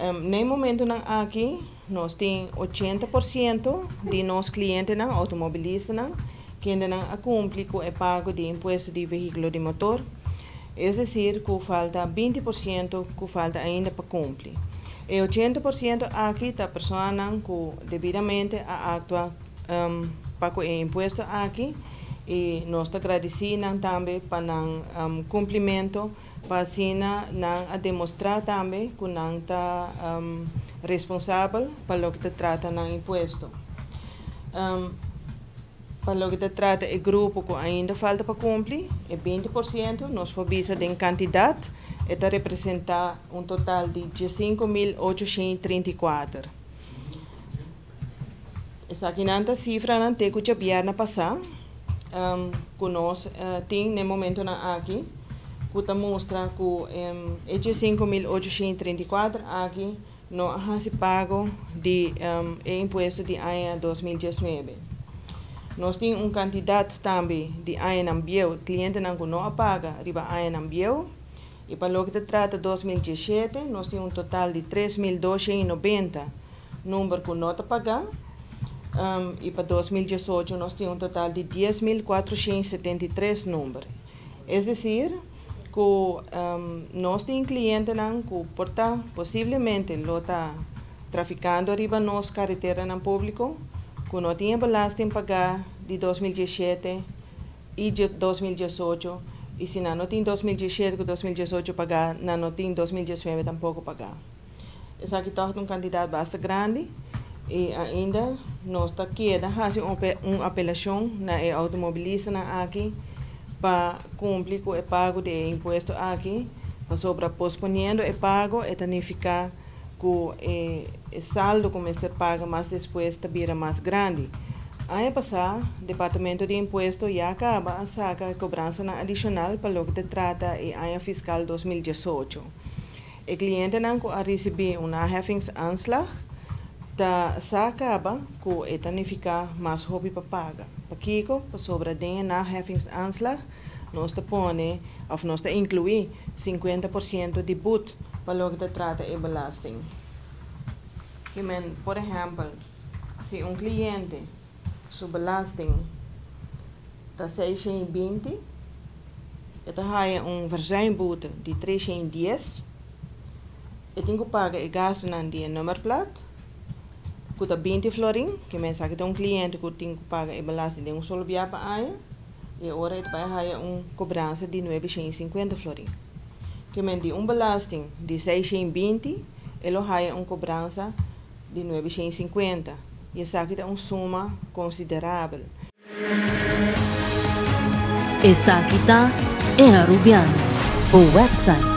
Na e momentonan aki, nos tin 80% di nos clientenan, automobilistanan, kendenan a cumpli cu e pago di impuesto di vehiculo di motor. Es decir, cu falta 20% cu falta ainda pa cumpli. E 80% aki ta personanan cu debidamente a actua pa cu e impuesto aki y nos ta gradici nan tambe pa nan cumplimento, pa asina nan a demostra tambe cu nan ta responsabel pa loke ta trata nan impuesto. Pa loke ta trata e grupo cu ainda falta pa cumpli, e 20%, nos por bisa den cantidad, e ta representa un total di 15.834. Esakinan ta cifranan te cu diabierna pasa, cu nos tin na e momentonan aki, cu ta mustra cu e 15.834 aki no a haci pago di e impuesto di aña 2019. Nos tin un cantidad tambe di añanan bieu, clientenan cu no a paga riba añanan bieu, y pa loke ta trata 2017, nos tin un total di 3.290 number cu no ta paga, y pa 2018 nos tin un total di 10.473 number. Es decir, cu nos tin clientenan cu por ta posiblemente lo ta traficando riba nos careteranan publico, cu no tin belasting paga di 2017 y 2018, y si nan no tin 2017 cu 2018 paga, nan no tin 2019 tampoco paga. Esaki ta un cantidad basta grandi y ainda nos ta keda haci un apelacion na e automobilistanan aki pa cumpli cu e pago di impuesto aki, pasobra posponiendo e pago e ta significa cu e saldo cu mester paga mas despues ta bira mas grandi. Aña pasa, Departamento di Impuesto ya caba a saca cobransanan adicional pa loke ta trata e aña fiscal 2018. E clientenan cu a ricibi un naheffingsaanslag ta sa caba cu e ta significa mas hopi pa paga. Pakico, pasobra den naheffingsaanslag, nos ta pone, of nos ta inclui 50% di boete pa loke ta trata e belasting. Kiermen, por ehempel, si un cliente su belasting ta 620, e ta haya un verzuimboete di 310, e tin cu paga e gastonan di nummerplaat, cu ta 20 florin, kiermen esaki ta un cliente cu tin cu paga e belasting di un solo biaha pa aña, y awor e ta bay haya un cobransa di 950 florin. Kiermen di un belasting di 620, e lo haya un cobransa di 950. Y esaki ta un suma considerabel. Esaki ta E Arubiano, e website.